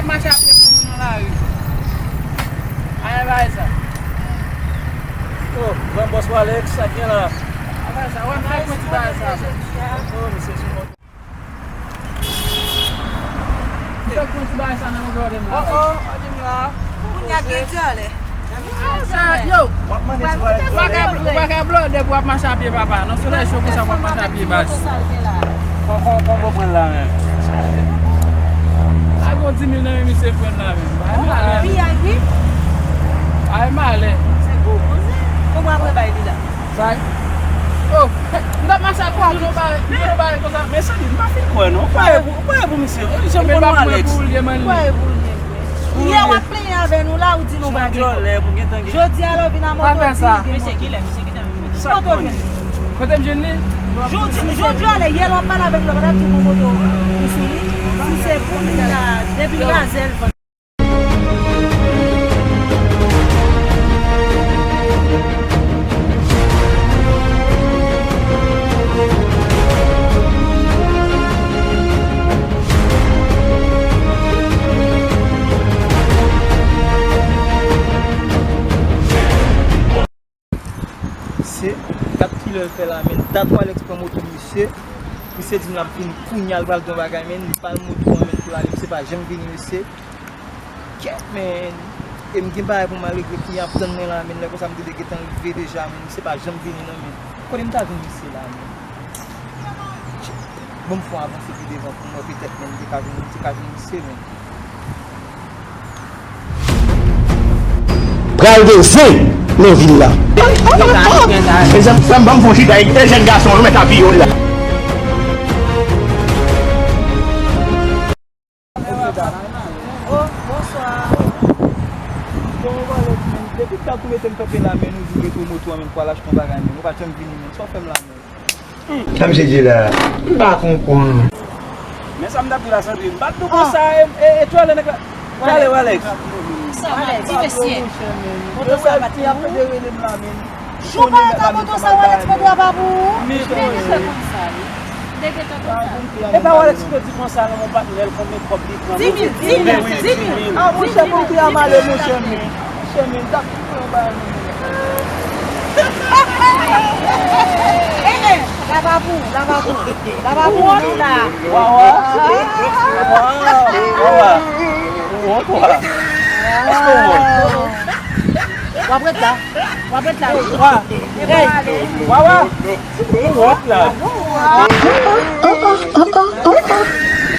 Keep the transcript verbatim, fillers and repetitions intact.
Mache a pye pou nou nan lari. Ayen bagay sa. Oh, gran bòs Walex, sa k gen la? Bagay sa, w ap fè pwen ti bagay sa. Oh, mesye, sou mòd. Fè pwen ti bagay sa nan yon gade m la. Oh, oh, gade m la. Kounye a gen dyòlè. Sa, yo, w ap mande ti bagay. Ou pa ka, ou pa ka blòdè pou w ap mache a pye, papa. Nan solèy cho konsa pou w ap mache a pye, baz. Kon, kon, kon w pran la menm? A gon di mil nan men misye pran la menm. Ay malè. Wi, ay wi. Ay malè. Se gwo koze. Kòman apre bay li la? Sa. Oh, m t ap mache a pye, nou bay, nou bay konsa. Men sa di, m pa fin kwè non. Kwè pou, kwè pou misye. Jan m konn Alex. Kwè pou li. Yè w ap plenyen avè nou la, ou di nou pa gen kòb. Jodi a la w vin a moto di gen mòde. Sa konnen. Kote m jwenn li? Jodi, jodi a la, yè lè w ap pale avè l la, w pa t ap di gon moto ou sou li. Si se pou li la, depi l razè l vann. Mesye, gad kilè l fè la, men. Dat Walex pran moto misye. Misye di m l ap vin kounye a, l pral gen yon bagay, men. Li ba l moto an, men, pou l ale. Misye pa janm vini, mesye. Kèt, men. E m gen bagay pou m al regle, kounye a ap tann mwen la, men. Lè konsa, m te dwe gentan rive deja, men. Misye pa janm vini, non, men. Kote m ta jwenn misye la, men? Bon, m fè yon avanse pi devan pou m wè petèt, men, m te ka jwenn, m te ka jwenn misye, men. Pral gen zen nan vil la. Mezanmi, ban m fon chita e jèn gason yo mèt apiye w la. Oh, bonswa. Bon, bon, depi talè ou mete m kanpe la, men nou di w retire moto a, men pou al achte yon bagay, men ou pa t janm vini, men sa w fè m la, men. Sa misye di la, m pa konprann. Men sa m t ap di la, Sandrine, m pa t nou konsa, e, e, e twale nèg la. Twale, Walex. Sa va, ti mesye. Moto sa va ti bon. Jou pa eta moto sa, Walex, mete a pa pou ou. Mesye, konn sa, wi. Te gentan konn sa. E pa Walex ki te di konsa, non, mon patnè, l konbyen kòb li pran. Di mil, di mil, di mil. Ah, monchè, pou l te a male, monchè, men. Monchè, men, t ap fè yon bagay, men. Eh, eh, la pa pou, la pa pou. La pa pou, non, la. Wa, wa. Wa, wa. Wa, wa. Èske w wont? W ap ret la. W ap ret la. Wa. Hey. Wa, wa. Ou wont la.